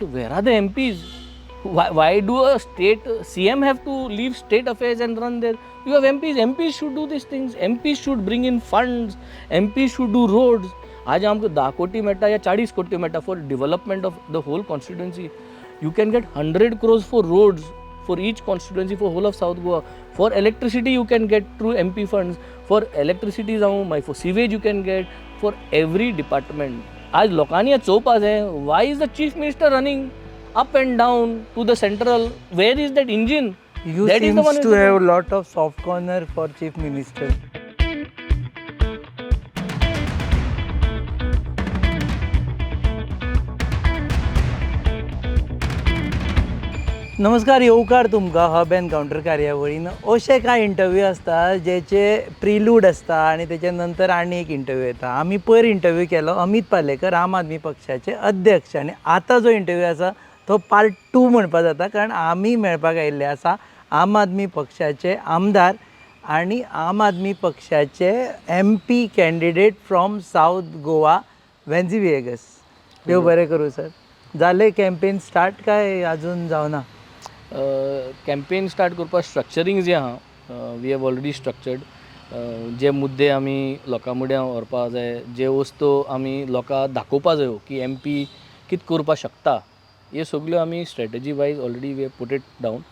So where are the MPs? Why do a state CM have to leave state affairs and run there? You have MPs. MPs should do these things. MPs should bring in funds. MPs should do roads. आज आमकां 10 कोटी मेळटा या 40 कोटी मेळटा for development of the whole constituency. You can get 100 crores for roads for each constituency for whole of South Goa. For electricity you can get through MP funds. For electricity जावं मागीर for sewage you can get, for every department. आज लोकांनी हें चोवपा जाय, why is the chief minister running up and down to the central? Where is that engine? You That is the seems one to have lot of soft corner for chief minister. नमस्कार, येवकार तुमकां hub and counter कार्यावळीन. अशे कांय interview आसता जेचे prelude आसता आनी तेच्या नंतर आनी एक इंटरव्यू येता. आमी पयर इंटरव्यू केलो अमीत पालेकर, आम आदमी पक्षाचे अध्यक्ष, आनी आतां जो इंटरव्यू आसा तो पार्ट टू म्हणपा जाता, कारण आमी मेळपाक आयिल्ले आसा आम आदमी पक्षाचे आमदार आनी आम आदमी पक्षाचे M P candidate from South Goa, Venzy Viegas. देव बरें करूं सर. जालें कॅम्पेन स्टार्ट काय अजून जावना? कॅम्पेन स्टार्ट करपाक स्ट्रक्चरींग जें आहा, we have already structured. जे मुद्दे आमी लोकां मुड्यां व्हरपा जाय, जे वस्तू आमी लोकांक दाखोवपा जायो की एम पी कितें करपाक शकता, हे सगल्यो आमी strategy wise already we have put it down.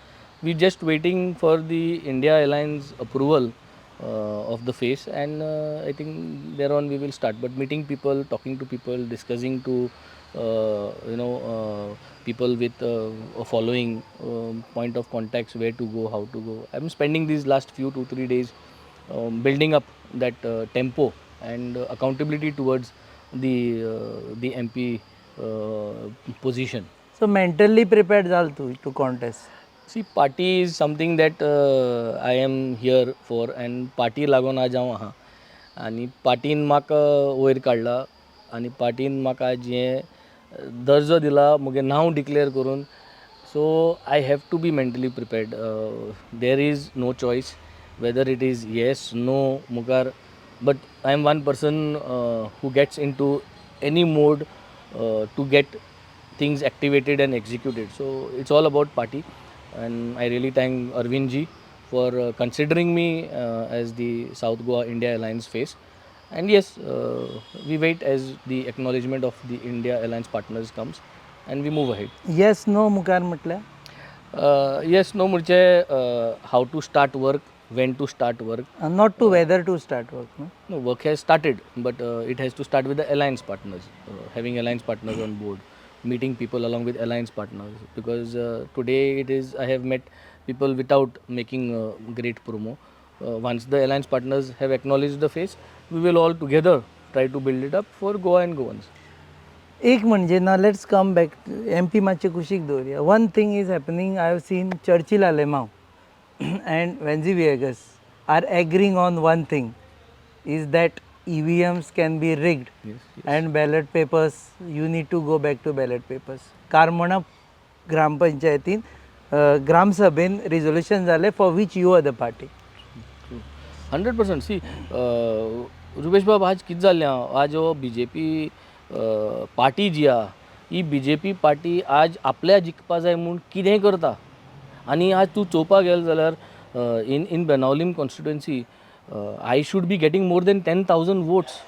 We just waiting for the India Alliance approval of the face, and I think there on we will start. But meeting people, talking to people, discussing to people with a following, point of contacts, where to go, how to go. I'm spending these last few 2-3 days building up that tempo and accountability towards the MP position. So mentally prepared जाल तूं to contest? See, party is something that I am here for, and party लागून आज हांव आहा आनी पार्टीन म्हाका वयर काडला आनी पार्टीन म्हाका आज हें दर्जो दिला, म्हगें नांव डिक्लेअर करून. So I have to be mentally prepared. There is no choice whether it is yes no मुखार, but I am one person who gets into any mode to get things activated and executed. So it's all about party, and I really thank Arvind ji for considering me as the South Goa India Alliance face. And yes, we wait as the acknowledgement of the India Alliance partners comes and we move ahead. Yes no मुखार म्हटल्यार? Yes, no म्हणजे how to start work, when to start work. Not to whether to start work, no? No, work has started, but it has to start with the alliance partners, having alliance partners on board, meeting people along with alliance partners, because today it is, I have met people without making great promo. Once the alliance partners have acknowledged the face, we will all together try to build it up for Goa and Goans. एक म्हणजे ना, let's come back, M P मातशें कुशीक दवरुया. One thing is happening, I have seen Churchill Alemao and Venzy Viegas are agreeing on one thing, is that EVMs can be rigged. Yes, yes. And ballot papers, you need to go back to ballot papers. Carmona ग्रामपंचायतीन ग्रामसभेन resolution जालें for which you are the party. 100%. See, Rupesh बाब, आज कितें जाल्लें आहा, आज हो बी जे पी पार्टी जी आहा, ही बी जे पी पार्टी आज आपल्या जिखपा जाय म्हूण कितेंय करता. आनी आज तूं चोवपाक गेलो जाल्यार in Benaulim constituency I should be getting more than 10,000 votes.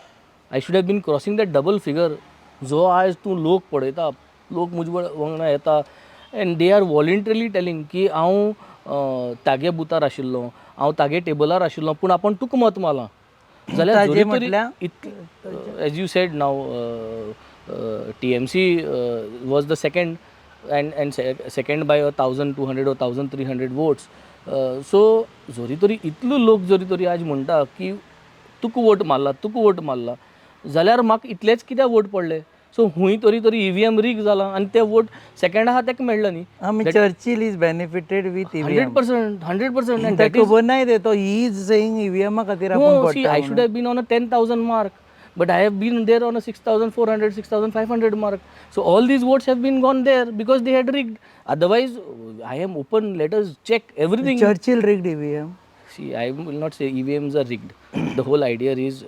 I should have been crossing that double figure. जो आज तूं लोक पळयता, लोक म्हजे वांगडा येता and they are voluntarily telling की हांव तागे बुतार आशिल्लो, हांव तागे टेबलार आशिल्लो, पूण आपूण तुका मत मारलां. जाल्यार ताजे म्हटल्यार? As you said now, T M C was the second and second by 1,200 or 1,300 votes. So जरी तरी इतलो लोक जरी तरी आज म्हणटा की तुका वोट मारला, तुका वोट मारला, जाल्यार म्हाका इतलेच कित्याक वोट पडले? सो हुंय तरी तरी EVM रीग जाला आनी ते वोट सेकंड आहा ताका मेळ्ळा न्ही. आमी Churchill is benefited with EVM. 100%, 100%. ताका खबर नाय ते, तो he is saying ईव्हीएमा खातीर आपूण No, see, पडटा. I should have been on a 10,000 mark, but I have been there on a 6,400, 6,500 mark. So all these votes have been gone there because they had rigged. Otherwise, I am open. Let us check everything. Churchill rigged EVM. See, I will not say EVMs are rigged. The whole idea is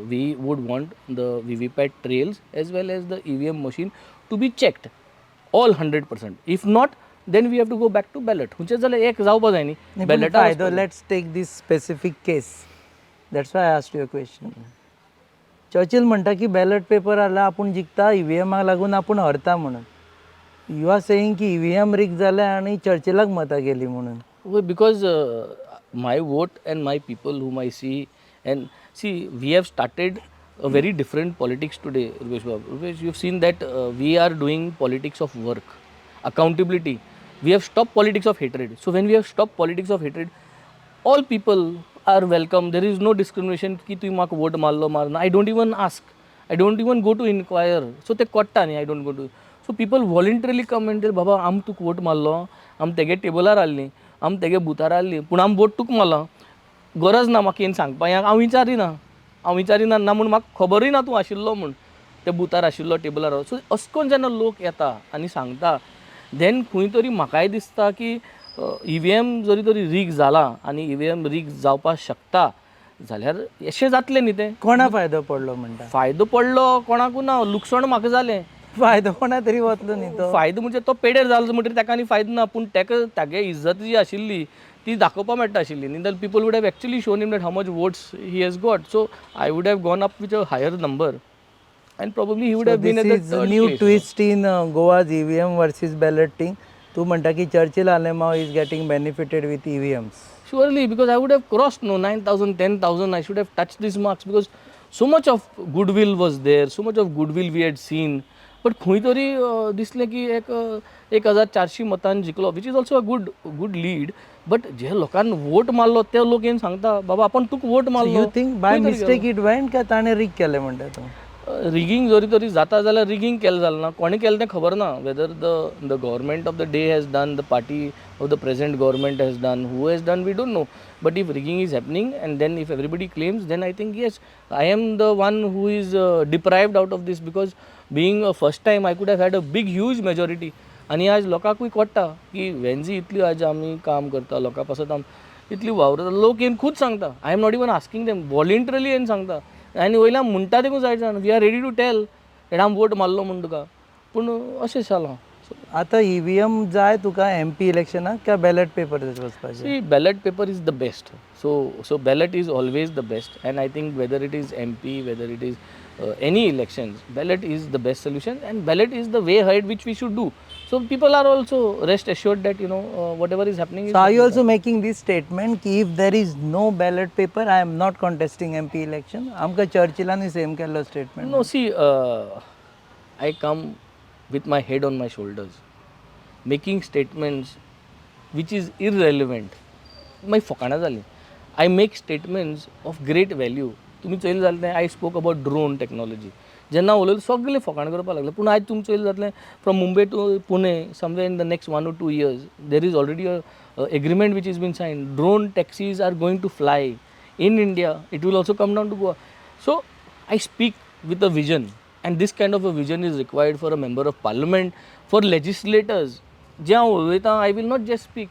we would want the VVPAT trails as well as the EVM machine to be checked. All 100%. If not, then we have to go back to ballot. खंयचें जाल्यार एक जावपा जाय न्ही बॅलटार. फायदो, let's take this specific case, that's why I asked you question. Churchill म्हणटा की ballot paper आला आपूण जिखता, ईव्हीएमाक लागून आपूण हरता म्हणून. You are saying की ईव्हीएम रिग जालें आनी चर्चिलाक मतां गेली म्हणून. Because my vote and my people whom I see, and see, we have started a very different politics today, Rupesh Babu. Rupesh, you've seen that we are doing politics of work, accountability. We have stopped politics of hatred. So when we have stopped politics of hatred, all people are welcome. There is no discrimination की तुवें म्हाका vote मारलो मारना. I don't even ask. I don't even go to inquire. So ते कळटा न्ही, I don't go to. So people voluntarily come and tell, बाबा आम तुका वोट मारलो, आम तेगे टेबलार आहली, आम तेगे बुथार आहली, पूण आम वोट तुका मारला. गरज ना म्हाका येवन सांगपा, हांव विचारिना, हांव विचारिना ना म्हूण म्हाका खबरूय ना तूं आशिल्लो म्हूण त्या बुथार आशिल्लो टेबलार. सो अशें करून जेन्ना लोक येता आनी सांगता, देन खंय तरी म्हाकाय दिसता की ईव्हीएम जरी तरी रीग जाला आनी ईव्हीएम रीग जावपाक शकता जाल्यार अशें जातलें न्ही तें. कोणा फायदो पडलो म्हणटा? फायदो पडलो कोणाकू ना, लुकसाण म्हाका जालें. फायदो कोणा तरी वतलो न्ही तो. फायदो म्हणजे तो पेडेर जालो म्हणटकीर ताका आनी फायदो ना, पूण ताका तागे इज्जत जी आशिल्ली ती दाखोवपा मेळटा आशिल्ली न्ही. जाल्यार people would have actually shown him that how much votes he has got. So I would have gone up with a higher number and probably he would have been this at is the new twist in Goa's EVM versus ballot thing. तूं म्हणटा की Churchill Alemao is getting benefited with EVMs. Surely, because I would have crossed, no, 9,000, 10,000, I should have touched these marks because so much of goodwill was there, so much of goodwill we had seen. But खंय तरी दिसलें की एक 1400 मतान जिखलो, which is also a good lead, but जे लोकांन vote मारलो ते लोक येवन सांगता, बाबा आपण तुका वोट मारलो. You think by mistake it went काय ताणें रीग केलें म्हणटा तूं? रिगींग जरी तरी जाता जाल्यार रिगींग केलें जालें ना, कोणें केलें तें खबर ना, whether the government of the day has done, the party of the present government has done, who has done, we don't know. But if rigging is happening and then if everybody claims, then I think yes, I am the one who is deprived out of this, because being a first time I could have had a big huge majority. आनी आज लोकांकूय कळटा की वेन्झी इतली आज आमी काम करता, लोकां पासत आम इतली वावरता, लोक येवन खूद सांगता. I am not even asking them, voluntarily येवन सांगता. आनी वयल्यान म्हणटा देखून जाय जाण, we are ready to tell that आम वोट मारलो म्हूण तुका, पूण अशें जालां. आतां ईव्हीएम जाय तुका एमपी इलेक्शनाक काय बॅलट पेपर वचपाचें? See, ballot paper is the best. So ballot is always the best, and I think whether it is MP, whether it is any elections, ballot is the best solution, and ballot is the way ahead which we should do. So people are also rest assured that whatever is happening is So are you also making this statement की if there is no ballot paper, I am not contesting MP election? आमकां चर्चिलांनी same केल्लो statement. No, see, I come with my head on my shoulders, making statements which is irrelevant. मागीर फकाणां जालीं. I make statements of great value. तुमी चोयलें जालें, I spoke about drone technology. जेन्ना उलयलो सगळे फकाणां करपाक लागले, पूण आयज तुमी चोयलें जातलें, from Mumbai to Pune somewhere in the next 1 or 2 years there is already a agreement which is been signed. Drone taxis are going to fly in India. It will also come down to Goa. So I speak with a vision, and this kind of a vision is required for a member of parliament, for legislators. जे हांव उलयतां, I will not just speak.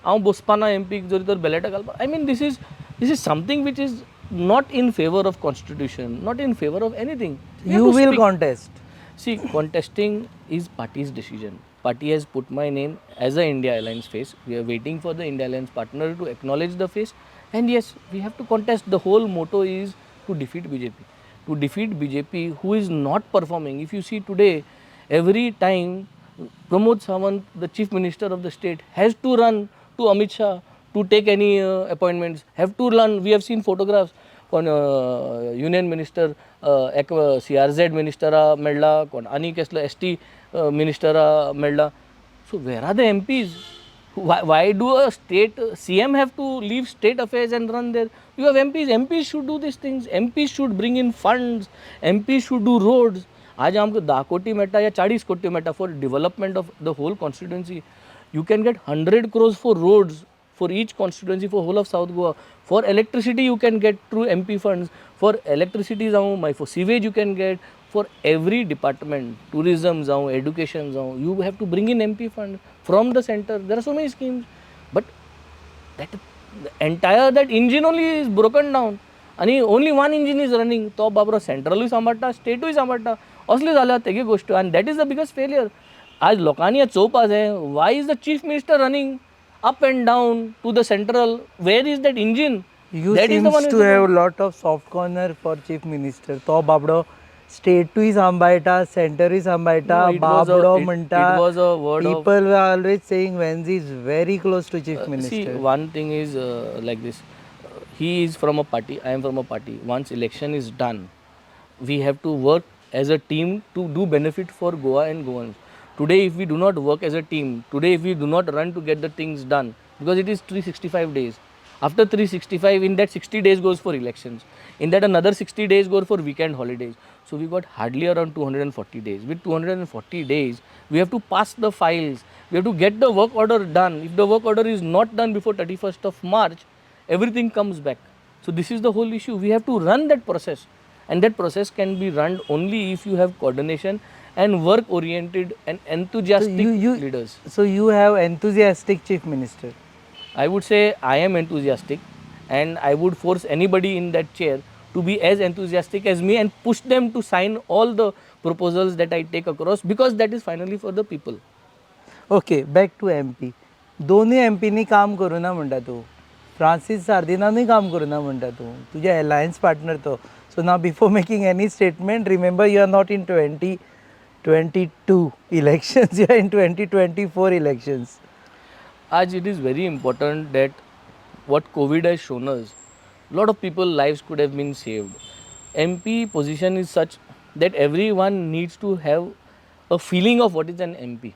हांव बसपाना M पीक जरी तर बॅलेटाक घालपा, I mean, this is something which is not in favour of constitution, not in favour of anything. You will contest? See, contesting is party's decision. Party has put my name as a India Alliance face. We are waiting for the India Alliance partner to acknowledge the face. And yes, we have to contest. The whole motto is to defeat BJP. To defeat BJP, who is not performing. If you see today, every time Pramod Sawant, the chief minister of the state, has to run to Amit Shah to take any appointments, have to run. We have seen photographs. कोण union minister, एक CRZ मिनिस्टरा मेळ्ळा, कोण आनी कसलो S T मिनिस्टरा मेळ्ळा. So where are the MPs? Why do a state CM have to leave state affairs and run there? You have MPs. MPs should do these things. MPs should bring in funds. MPs should do roads. आज आमकां 10 कोटी मेळटा या 40 कोटी मेळटा for development of the whole constituency. You can get 100 crores for roads for each constituency for whole of South Goa. For electricity you can get through MP funds. For electricity जावं, मागीर for sewage you can get, for every department, tourism जावं, education जावं, you have to bring in MP fund from the center. There are so many schemes, but that the entire that engine only is broken down आनी only one engine is running. तो बाबरो सेंट्रलूय सांबाळटा, स्टेटूय सांबाळटा, असले जाल्या तेगे गोश्ट, आनी that is the biggest failure. आज लोकांनी हें चोवपा जाय, why is the chief minister running up and down to the central? Where is that engine? You seems to have lot of soft corner for chief minister. तो बाबडो स्टेटूय सांबाळटा, सेंटरूय सांबाळटा. No, it was a- बाबडो म्हणटा. It was a word of- People always saying Venzy is very close to chief See, minister. One thing is like this. He is from a party, I am from a party. Once election is done, we have to work as a team to do benefit for Goa and Goans. Today, if we do not work as a team, today, if we do not run to get the things done, because it is 365 days. After 365, in that 60 days goes for elections. In that another 60 days go for weekend holidays. So we got hardly around 240 days. With 240 days, we have to pass the files. We have to get the work order done. If the work order is not done before 31st of March, everything comes back. So this is the whole issue. We have to run that process, and that process can be run only if you have coordination and work oriented and enthusiastic leaders. So you have enthusiastic chief minister. I would say I am enthusiastic, and I would force anybody in that chair to be as enthusiastic as me and push them to sign all the proposals that I take across, because that is finally for the people. Okay, back to MP. दोनूय M पीनी काम करूं ना म्हणटा तूं. Francis सार्दिनानूय काम करूं ना म्हणटा तूं. तुजे एलायन्स पार्टनर तो. So now, before making any statement, remember you are not in 2022 elections, you are in 2024 elections. As it is very important that what COVID has shown us, lot of people lives could have been saved. MP position is such that everyone needs to have a feeling of what is an MP.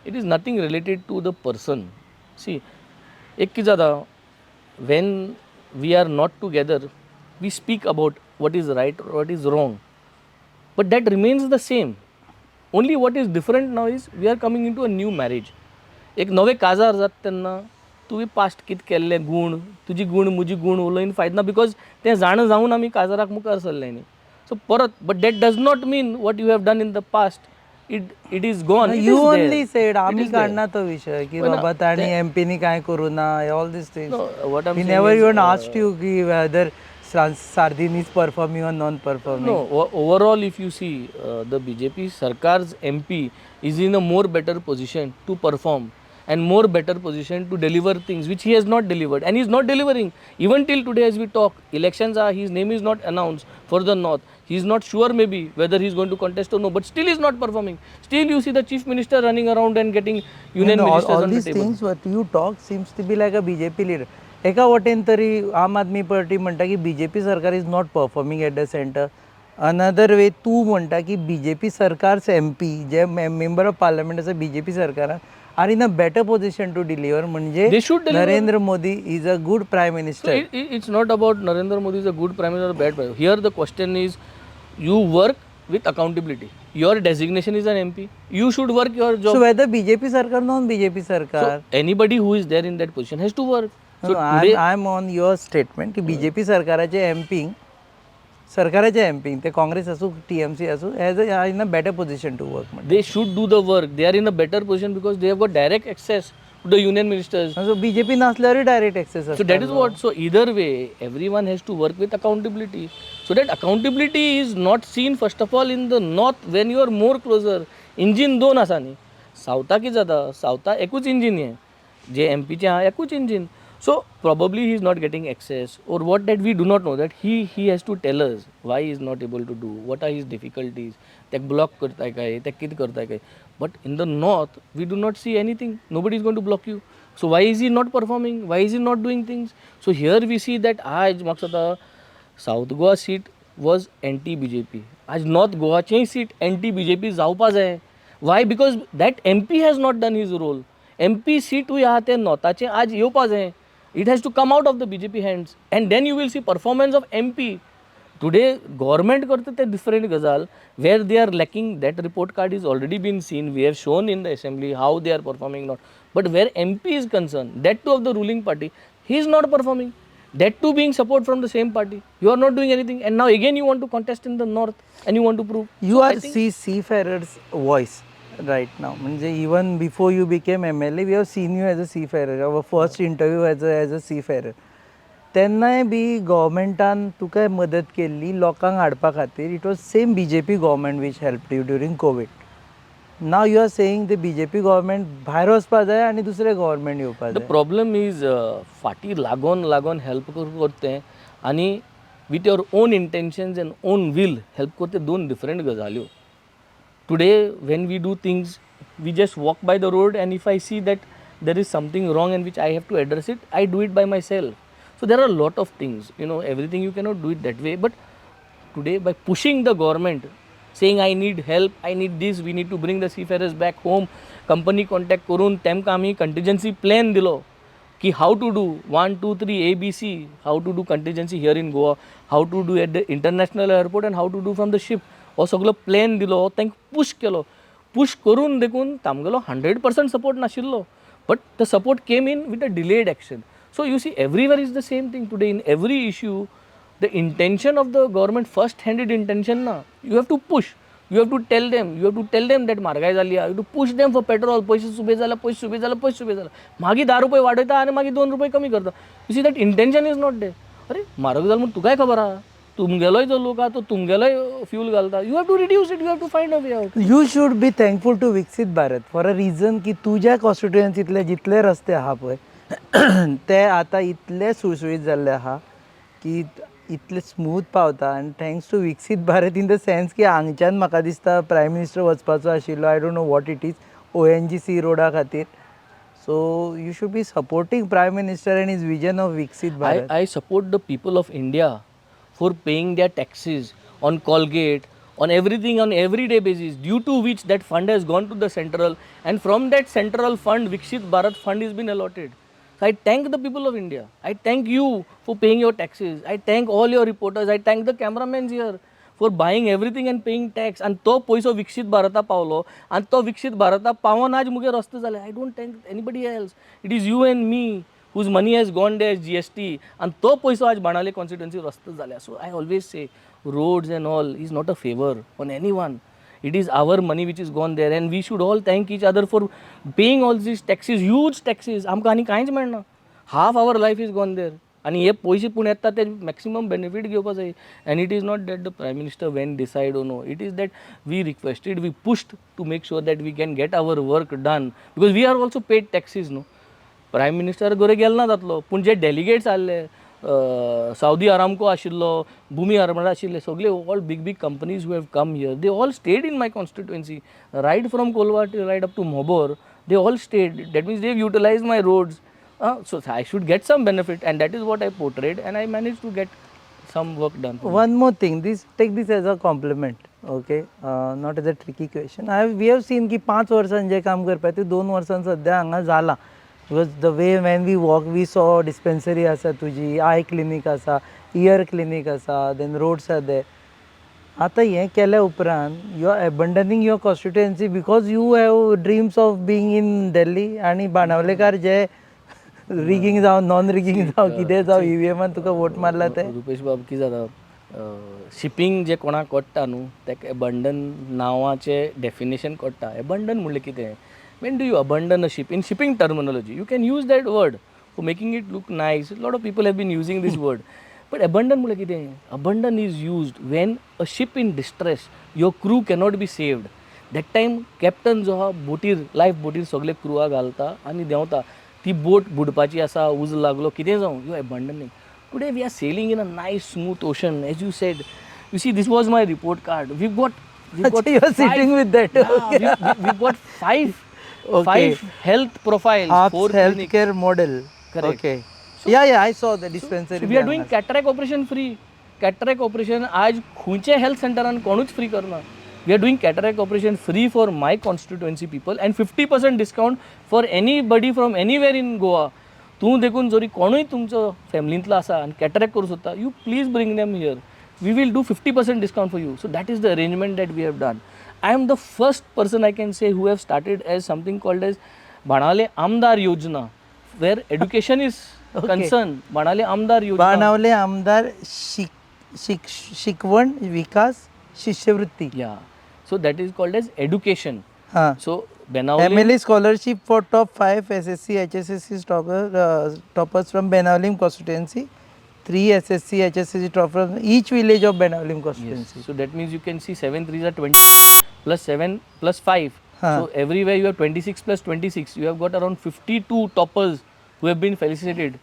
It is nothing related to the person. See, एक कितें जाता, when we are not together, we speak about what is right or what is wrong, but that remains the same. Only what is different now is we are coming into a new marriage. एक नवें काजार जाता तेन्ना तुवें past कितें केल्लें गूण, तुजी गूण म्हजी गूण उलोवन फायद ना, because तें जाणा जावन आमी काजाराक मुखार सरले न्ही. सो परत, but that does not mean what you have done in the past, it is gone. You only said आमी काडना तो विशय की बाबा ताणी एमपीनी काय करूं ना, all these things. What We never even asked you की whether Sardin is performing or non performing. No, overall, if you see, the BJP Sarkar's MP is in a more better position to perform and more better position to deliver things which he has not delivered, and he is not delivering even till today as we talk. Elections are, his name is not announced for the north. He is not sure maybe whether he is going to contest or no, but still he is not performing. Still you see the chief minister running around and getting union No, all, ministers all on the these table. Things what you talk seems to be like a BJP leader. एका वटेन तरी आम Aadmi party म्हणटा की BJP सरकार is not performing at the center. Another way तूं म्हणटा की बीजेपी सरकार's एमपी जे मेंबर ऑफ पार्लमेंट आसा बीजेपी सरकारान are in a better position to deliver, म्हणजे They should deliver. Narendra Modi is a good prime So minister. it's not about Narendra Modi is a good prime minister or bad prime minister. Here the question is, you work with accountability. Your designation is an MP. You should work your job. So whether BJP सरकार, non BJP सरकार, So anybody who is there in that position has to work. So I am on your statement की BJP सरकाराचे एमपींक, सरकाराचे एमपींक, ते काँग्रेस आसूं TMC आसूं, has a in a better position to work म्हणटा. They should do the work. They are in a better position because they have got direct access to the union ministers. So BJP नासल्यारूय direct access. So that is what. So either way, everyone has to work with accountability. So that accountability is not seen first of all in the north when you are more closer. Engine दोन आसा न्ही. सावथा कितें जाता, सावथा एकूच engine हें जे एमपीचें आहा एकूच engine. So probably he is not getting access or what, that we do not know, that he has to tell us why he is not able to do, what are his difficulties, तेका block करताय काय, तेका कितें करताय काय. But in the north we do not see anything. Nobody is going to block you. So why is he not performing? Why is he not doing things? So here we see that आज म्हाका दिसता South Goa seat was anti BJP. आज north गोवाचेंय seat anti BJP जावपा जाय. Why? Because that MP has not done his role. MP सीटूय आहा तें नॉर्थाचें आज येवपा जाय. It has to come out of the BJP hands and then you will see performance of MP. Today government करता ते different गजाल. Where they are lacking, that report card is already been seen. We have shown in the assembly how they are performing not. But where MP is concerned, that too of the ruling party, he is not performing. That too being support from the same party. You are not doing anything, and now again you want to contest in the north and you want to prove. You are sea seafarer's voice right now. म्हणजे even before you became MLA, we have seen you as a seafarer. Our first interview as a seafarer. तेन्नाय बी गव्हर्मेंटान तुका मदत केल्ली लोकांक हाडपा खातीर. It was same BJP government which help you during COVID. Now you are saying the BJP government भायर वचपा जाय आनी दुसरें गव्हर्मेंट येवपा the जाय. प्रॉब्लम is फाटी लागोन लागोन हेल्प करता तें आनी with your own intentions and own will help करता ते दोन डिफरंट गजाल्यो. Today when we do things, we just walk by the road, and if I see that there is something wrong and which I have to address it, I do it by myself. So there are a lot of things, everything you cannot do it that way. But today, by pushing the government, saying I need help, I need this, we need to bring the seafarers back home, company contact करून तेमकां आमी contingency plan दिलो की how to do 1 2 3 A B C, how to do contingency here in Goa, how to do at the international airport and how to do from the ship. हो सगलो plan दिलो, तांकां push केलो. Push करून देखून तामगेलो 100% support नाशिल्लो, but the support came in with a delayed action. So you see, everywhere is the same thing today. In every issue, the intention of the government, first handed intention ना. You have to push, you have to tell them, you have to tell them that म्हारगाय जाली, you to push them for petrol. पयशे सुबे जाला, पयशे सुबे जाला, पयशे सुबे जाला, मागीर 10 रुपये वाडयता आनी मागीर 2 रुपये कमी करता. You see, that intention is not there. अरे, म्हारग जालें म्हूण तुकाय खबर आहा, तुमगेलोय जो लोक आहा तो तुमगेलोय फ्यूल घालता. You have to reduce it, you have to find a way out. You should be thankful to Viksit Bharat for a reason की तुज्या कॉन्स्टिट्युएन्सीतले जितले रस्ते आहा पळय ते आतां इतले सुळसुळीत जाल्ले आहा की इतले स्मूथ पावता. आनी thanks to Viksit Bharat in the sense की हांगच्यान म्हाका दिसता प्रायम मिनिस्टर वचपाचो आशिल्लो, I don't know what it is, ONGC रोडा खातीर. So you should be supporting Prime Minister and his vision of Viksit Bharat. I support the people of India for paying their taxes on Colgate, on everything, on everyday basis, due to which that fund has gone to the central, and from that central fund, Viksit Bharat fund has been allotted. So I thank the people of India. I thank you for paying your taxes. I thank all your reporters. I thank the cameramen here for buying everything and paying tax. आनी तो पयसो विकसीत भारता पावलो आनी तो विकसीत भारता पावोन आज मुगे रस्तो जाले. I don't thank anybody else. It is you and me whose money has gone there, GST, आनी तो पयसो आज बाणावले कॉन्स्टिट्युएन्सी रस्तो जाल्या. So I always say, roads and all is not a favour on anyone. It is our money which is gone there, and we should all thank each other for paying all these taxes, huge taxes. आमकां आनी कांयच मेळना. Half our life is gone there. आनी हे पयशे पूण येता ते मॅक्सिमम बेनिफीट घेवपा जाय. And it is not that the Prime Minister when decide or no, it is that we requested, we pushed to make sure that we can get our work done, because we are also paid taxes, न्हू. Prime minister गोरे गेलो ना जातलो, पूण जे delegates आहले, Saudi Aramco आशिल्लो, भुमी आरमडा आशिल्ले, सगळे all big big companies who have come here, they all stayed in my constituency, right from Colva to right up to Mobor. They all stayed. That means they utilize my roads, so I should get some benefit, and that is what I portrayed, and I manage to get some work done. One more thing, this, take this as a compliment, okay, not as a tricky question. I we have seen की 5 वर्सां जें काम करपाचें तें 2 वर्सां सद्या हांगा जालां, because the way when we walk, we saw dispensary आसा तुजी, I clinic आसा, इयर क्लिनीक आसा, then roads are there. आतां हें केल्या उपरांत you are abandoning your constituency because you have dreams of being in Delhi. आनी बाणावलेकार जे रिगींग जावं, नॉन रिगींग जावं, कितें जावं, ईव्हीएमान तुका वोट मारला ते. रुपेश बाब, कितें जाता, शिपींग जे कोणाक कळटा न्हू तेका एबंडन नांवाचें डेफिनेशन कळटा. एबंडन म्हणलें कितें? When do you abandon a ship? In shipping terminology, you can use that word for making it look nice. Lot of people have been using this word, but abandon म्हणलें कितें? Abandon is used when a ship in distress, your crew cannot be saved. That time captain जो आहा बोटीर, life बोटीर सगळे क्रुवा घालता आनी देंवता. ती बोट बुडपाची आसा, उजो लागलो, कितें जावं, you abandoning. Today we are sailing in a nice smooth ocean, as you said. You see, this was my report card. We've got You are sitting with that. Yeah, we've got five five health profiles, four health clinics. Care model. Correct. Okay, yeah, I saw the dispensary. So we are doing cataract operation free. Cataract operation आज खंयच्या health सेंटरान कोणूच free करना. We are doing cataract operation free for my constituency people and 50% discount for anybody from anywhere in Goa. तूं देखून जरी कोणूय तुमचो फॅमिलींतलो आसा आनी कॅटरॅक्ट करूं सोदता, you please bring them here, we will do 50% discount for you. So that is the arrangement that we have done. I am the first person, I can say, who have started as something called as Benaulim Amdar Yojana, where education is concern. Benaulim Amdar Yojana. Benaulim आमदार शिक शिक शिकवण विकास शिष्यवृत्ती. Yeah. So that is called as education. हां. So Benaulim MLA scholarship for top 5 SSC HSSC toppers from Benaulim constituency, 3 SSC HSSC topper from each village of Benaulim Yes. constituency. So that means you can see 7 threes are 20 plus 7 plus 5. So everywhere you have 26 plus 26, you have got around 52 toppers who have been felicitated.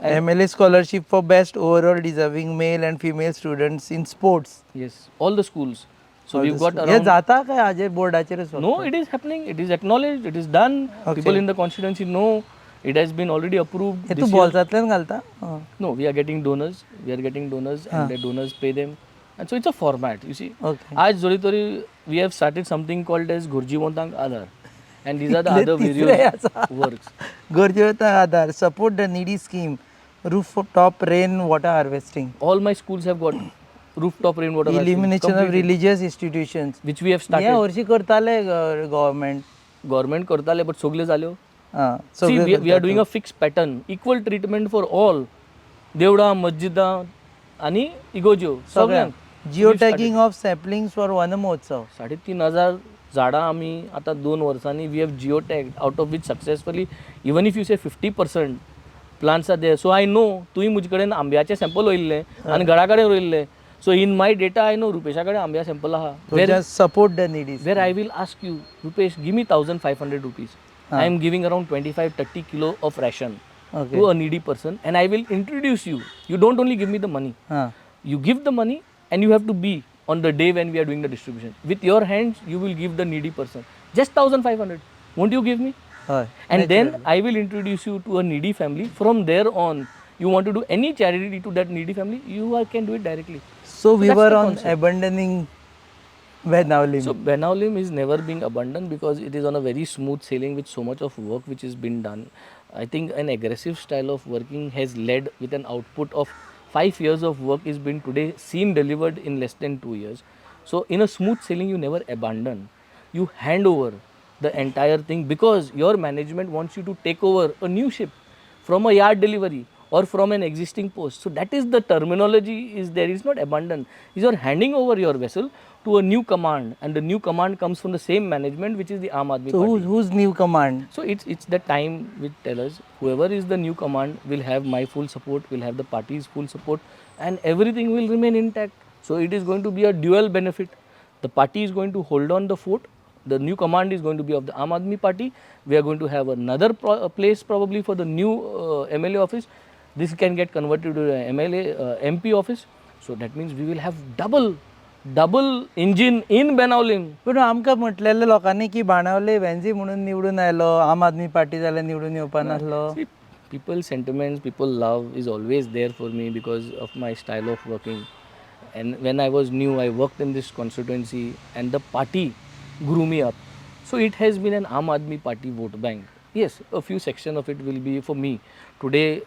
MLA scholarship for best overall deserving male and female students in sports. Yes, all the schools. So we've got hey around. जाता काय हाजेर बोर्डाचेरच? No, it is happening. It is acknowledged. It is done. People in the constituency know. It has been already approved. हे This तू year. बॉल्सांतल्यान घालता हं. No, we are getting donors. We are getting donors, and the donors pay them. And so it's a format, you see. Okay. आज जोडी तरी we have started something called as घुर्जीवंतांक Aadhaar. And these are the इतले other तिसरे various आसा. Works. गरजेवता Aadhaar, support the needy scheme, roof top rain water harvesting, All my schools have got rooftop rainwater harvesting, elimination of completely, religious institutions. Which we have hey started. हरशीं करताले government. Government करताले, but सगळे जाल्यो. हां. See, we are doing a fixed pattern, equal treatment for all. देवळां, मस्जिदां आनी इगोज्यो सगळ्यांक. Geo tagging of saplings for Van Mahotsav. 3500 झाडां आमी आतां 2 वर्सांनी we have geo tag, out of which successfully, even if you say, 50% plants are there. So I know तुवें म्हजे कडेन आंब्याचें सॅम्पल रोयल्लें आनी घरा कडेन रोयल्लें. So in my data I know रुपेशा कडेन आंब्या सॅम्पल आहा, where support the needy. Where I will ask you, "Rupesh, give me 1500 rupees. I am giving around 25 30 kilo of ration to a needy person," and I will introduce you. You don't only give me the money. हां. You give the money and you have to be on the day when we are doing the distribution. With your hands, you will give the needy person just 1500. Won't you give me? हय. And then I will introduce you to a needy family. From there on, you want to do any charity to that needy family, you can do it directly. So we That's were the on concept. Abandoning Benaulim. So Benaulim is never being abandoned because it is on a very smooth sailing with so much of work which has been done. I think an aggressive style of working has led with an output of 5 years of work is been today seen delivered in less than 2 years. So in a smooth sailing, you never abandon. You hand over the entire thing because your management wants you to take over a new ship from a yard delivery or from an existing post. So that is the terminology is there is not abandon. Is you're handing over your vessel to a new command, and the new command comes from the same management, which is the Aam Aadmi So Party. Who's new command? So it's the time which tell us whoever is the new command will have my full support, will have the party's full support, and everything will remain intact. So it is going to be a dual benefit. The party is going to hold on the fort. The new command is going to be of the Aam Aadmi Party. We are going to have another place probably for the new MLA office. This can get converted to a MLA MP office. So that means we will have double engine in Benaulim. पूण आमकां म्हटलेलें लोकांनी की बाणावले वेन्झी म्हणून निवडून आयलो, आम Aadmi party जाल्यार निवडून येवपा नासलो. See, people sentiments, people love is always there for me because of my style of working. And when I was new, I worked in this constituency and the party grew me up. So it has been an Aam Aadmi Party vote bank. Yes, a few section of it will be for me. Today,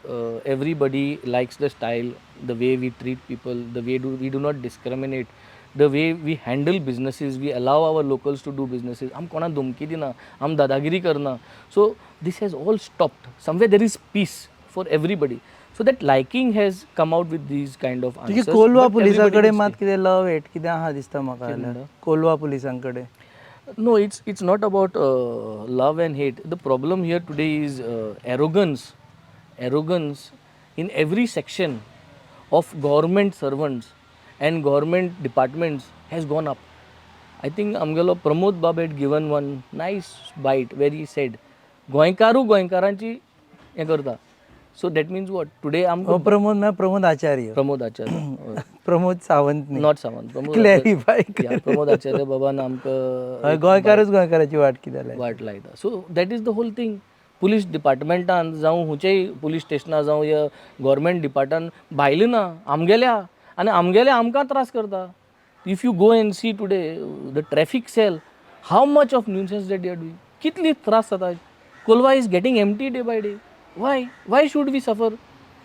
everybody likes the style, the way we treat people, the way we do not discriminate, the way we handle businesses, we allow our locals to do businesses. आम कोणा धमकी दिना, आम दादागिरी करना. So this has all stopped. Somewhere there is peace for everybody. So that liking has come out with these kind of तुजी answers. Colva But पुलिसां everybody कडेन will मात कितें लव हेट कितें आहा दिसता म्हाका जाल्यार कोलवा पुलिसां कडेन. No, it's not about love and hate. The problem here today is arrogance, arrogance in every section of government servants and government departments has gone up. I think आमगेलो प्रमोद बाब had given one nice bite where he said, गोंयकारू गोंयकारांची हें करता. So that means what? Today आमकां हो, प्रमोद म्हळ्यार प्रमोद आचार्य. प्रमोद आचार्य. प्रमोद सावंत न्ही. Not Sawant. Pramod Clarify. Acharya. Pramod आचार्य बाबान आमकां हय, गोंयकारच गोंयकाराची वाट कितें जाल्या. वाट लायता. So that is the whole thing. Police डिपार्टमेंटान जावं, खंयच्याय पुलीस स्टेशनार जावं या गोवोरमेंट डिपार्टान भायले ना, आमगेल्या आनी आमगेले आमकां त्रास करता. If you go and see today the traffic cell, how much of nuisance that they are doing, कितली त्रास जाता. Colva is getting empty day by day. Why should we suffer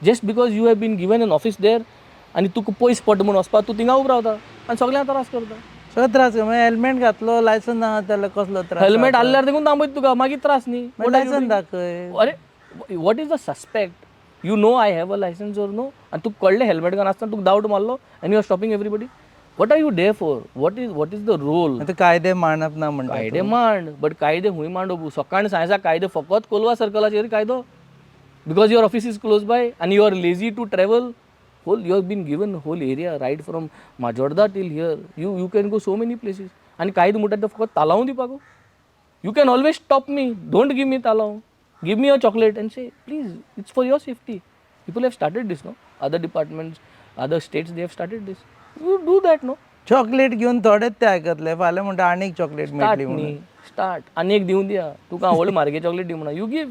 just because you have been given an office there? आनी तुका पयस पडटा म्हूण वचपाक तूं थिंगा उबो रावता आनी सगल्यांक त्रास करता. सगळो त्रास. मागीर हेल्मेट घातलो, लायसन ना जाल्यार कसलो त्रास? हेल्मेट आहल्यार देखून थांबयता तुका, मागीर त्रास न्ही. लायसन दाखय. अरे, what is the suspect? You know I have a license or no? आनी तुका कळ्ळें हेल्मेट घालून आसतना तुका डावट मारलो and you are stopping everybody. What are you there for? What is the role? आतां कायदे मांडप ना म्हणटा. कायदे मांड, बट कायदे खूंय मांडप? सकाळ सांयसा कायदे फकत कोलवा सर्कलाचेर कायदो because your office is close by आनी you are lazy to travel. Whole, you have been given whole area right from Majorda till here. You can go so many places. आनी कायदो म्हणटा तो फकत तालांव दिवपाक. You can always stop me. Don't give me तालांव, give me a chocolate and say, "Please, it's for your safety." People have started this, no? Other departments, other states, they have started this. You do that, no? Chocolate घेवन थोडेच ते आयकतले, फाल्यां म्हणटा आनीक chocolate start मेळटली म्हणून. न्ही, start. आनी एक दिवं दिया तुका, व्हडलें म्हारगे चॉकलेट दी म्हणा. You give,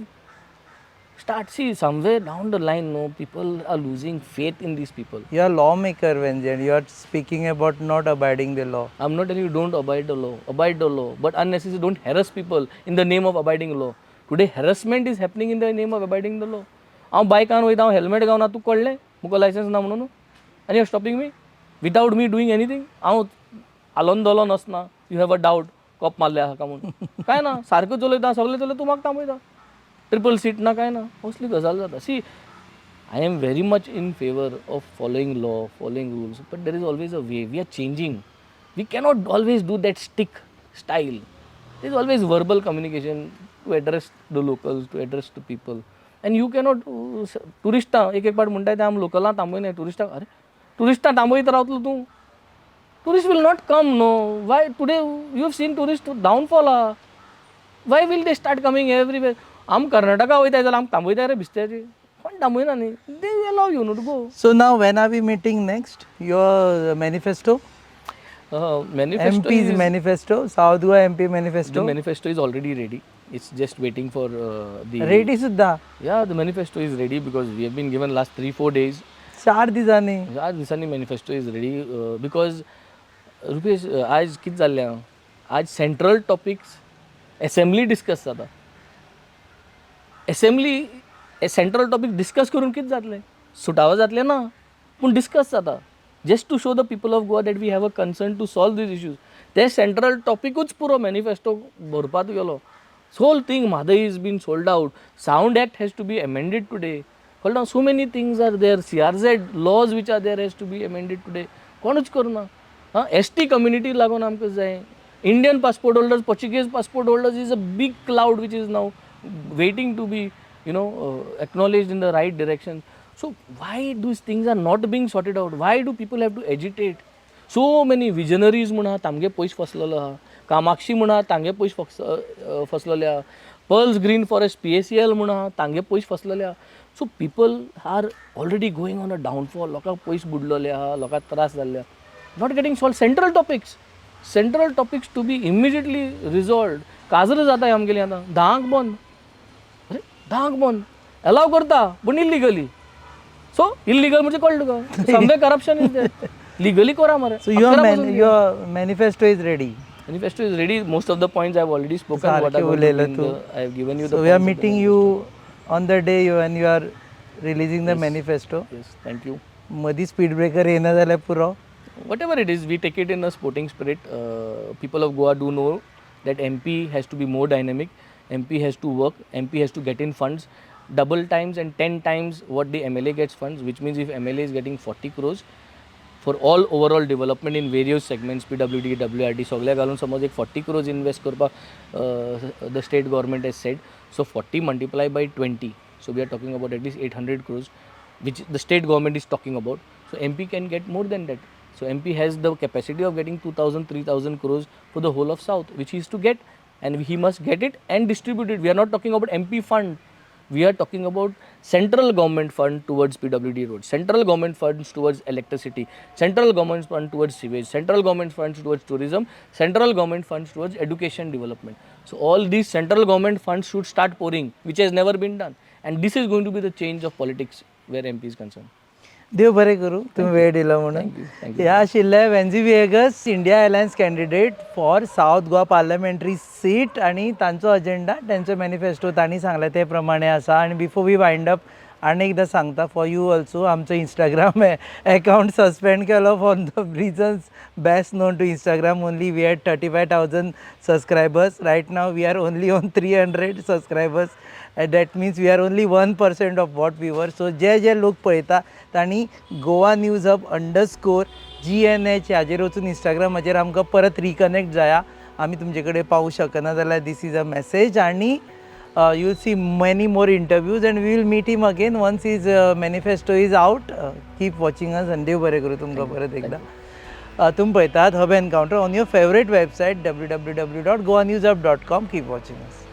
start. See, somewhere down the line, no, people are losing faith in these people. You are lawmaker, Venzy, and you are speaking about not abiding the law. I'm not telling you don't abide the law. Abide the law, but unnecessarily don't harass people in the name of abiding law. Today, harassment is happening in the name of abiding the law. हांव बायकान वयता, हांव helmet घालना, तुका कळ्ळें मुका licence ना म्हणून, आनी you stopping me without me doing anything. हांव हालोन धोलोन वचना. You have a doubt कोप मारले आहा काय म्हणून? काय ना, सारको चलयता, सगळें चलयता, तूं म्हाका थांबयता. ट्रिपल सीट ना, काय ना, असली गजाल जाता. See, I am very much in favor of following law, following rules, but there is always a way. We are changing. We cannot always do that stick style. There is always verbal communication to address the locals, to address the people. And you cannot, टुरिस्टां एक एक पाट म्हणटाय ते आम लोकलां थांबयनाय टुरिस्टां. अरे, टुरिस्टां थांबयत रावतलो तूं? Tourist will not come, no? Why? Today you have seen tourist downfall आहा. Why will they start coming everywhere? आम कर्नाटका वयताय जाल्यार आमकां थांबयताय रे बिस्त्याचे? कोण थांबयना न्ही. They allow you, no, to go. So now when are we meeting next? Your manifesto? Manifesto. MP's manifesto, South Goa MP the manifesto. Manifesto is already ready. It's just waiting for the ready सुद्धा? Yeah, the manifesto is ready because we have been given last 3-4 days. चार दिसांनी. चार दिसांनी manifesto is ready because, Rupesh, आयज कितें जाल्लें आहा, आज सेंट्रल टॉपिक्स एसेंब्ली डिस्कस जाता. एसेंब्ली सेंट्रल टॉपिक डिस्कस करून कितें जातलें? सुटावो जातलें ना, पूण डिस्कस जाता just to show the people of Goa that we have a concern to solve these issues. ते सेंट्रल टॉपिकूच पुरो मॅनिफेस्टो भरपाक गेलो. Whole thing, Mhadei is been sold out, Sound Act has to be amended today. कळना, so many things are there. CRZ laws which are there has to be amended today. कोणूच करना. हां, S T community लागून आमकां जाय. Indian passport holders, Portuguese passport holders is a big cloud which is now waiting to be acknowledged in the right direction. So why these things are not being sorted out? Why do people have to agitate? So many visionaries म्हण आहा, तांगे पयस फसलेलो आहा. कामाक्षी म्हण आहा, तांगे पयस फसलेले आहा. Pearls green forest, PACL म्हण आहा, तांगे पयस फसलेले आहा. So people are already going on a downfall. लोकांक पयस बुडलेले आहा, लोकांक त्रास जाल्ले आहा. Not getting solve central topics, central topics to be immediately resolved. काजर जाता आमगेली आतां 10क बंद. अरे, 10क बंद एलाव करता, पूण इल्लिगली. सो इल्लिगल म्हणजे कळ्ळें तुका, somewhere corruption is there. Legally करा मरे. So your manifesto is ready. Manifesto is ready. Most of the points I have already spoken. What सारखे उलयलं तूं. I have given you the So we are meeting you on the day when you are releasing the manifesto. Yes, thank you. मदीं speed breaker येना जाल्यार पुरो. Whatever it is, we take it in a sporting spirit. People of Goa do know that MP has to be more dynamic, MP has to work, MP has to get in funds double times and 10 times what the MLA gets funds, which means if MLA is getting 40 crores for all overall development in various segments, PWD, WRD, सगळ्या घालून समज एक 40 crores invest करपाक the state government has said. So 40 multiply by 20. So we are talking about at least 800 crores, which the state government is talking about. So MP can get more than that. So MP has the capacity of getting 2000, 3000 crores for the whole of South, which he is to get, and he must get it and distribute it. We are not talking about MP fund. We are talking about central government fund towards PWD roads, central government funds towards electricity, central government fund towards sewage, central government funds towards tourism, central government funds towards education development. So all these central government funds should start pouring, which has never been done. And this is going to be the change of politics where MP is concerned. देव बरें करूं, तुम्ही वेळ दिलो म्हणून. Thank. ह्या आशिल्ले वेन्झी Viegas, India Alliance candidate for South Goa parliamentary seat, आनी तांचो अजेंडा, तांचो मॅनिफेस्टो तांणी सांगलें ते प्रमाणे आसा. आनी बिफोर we wind up, आनी एकदां सांगता फॉर you also, आमचो इंस्टाग्राम एकावंट सस्पेंड केलो for the reasons best known to Instagram only. We had 35,000 subscribers. Right now we are only on 300 subscribers. That means we are only 1% of what we were. So जे जे लोक पळयता तांणी GoaNewsHub_GNH हाजेर वचून इंस्टाग्रामाचेर आमकां परत reconnect जाया. आमी तुमचे कडेन पावूंक शकना जाल्यार this is a message, आनी you see many more interviews and we will meet him again once his manifesto is out. Keep watching us, आनी देव बरें करूं तुमकां परत एकदां. तुमी पळयतात Hub Encounter on your favourite website www.goanewshub.com. Keep watching us.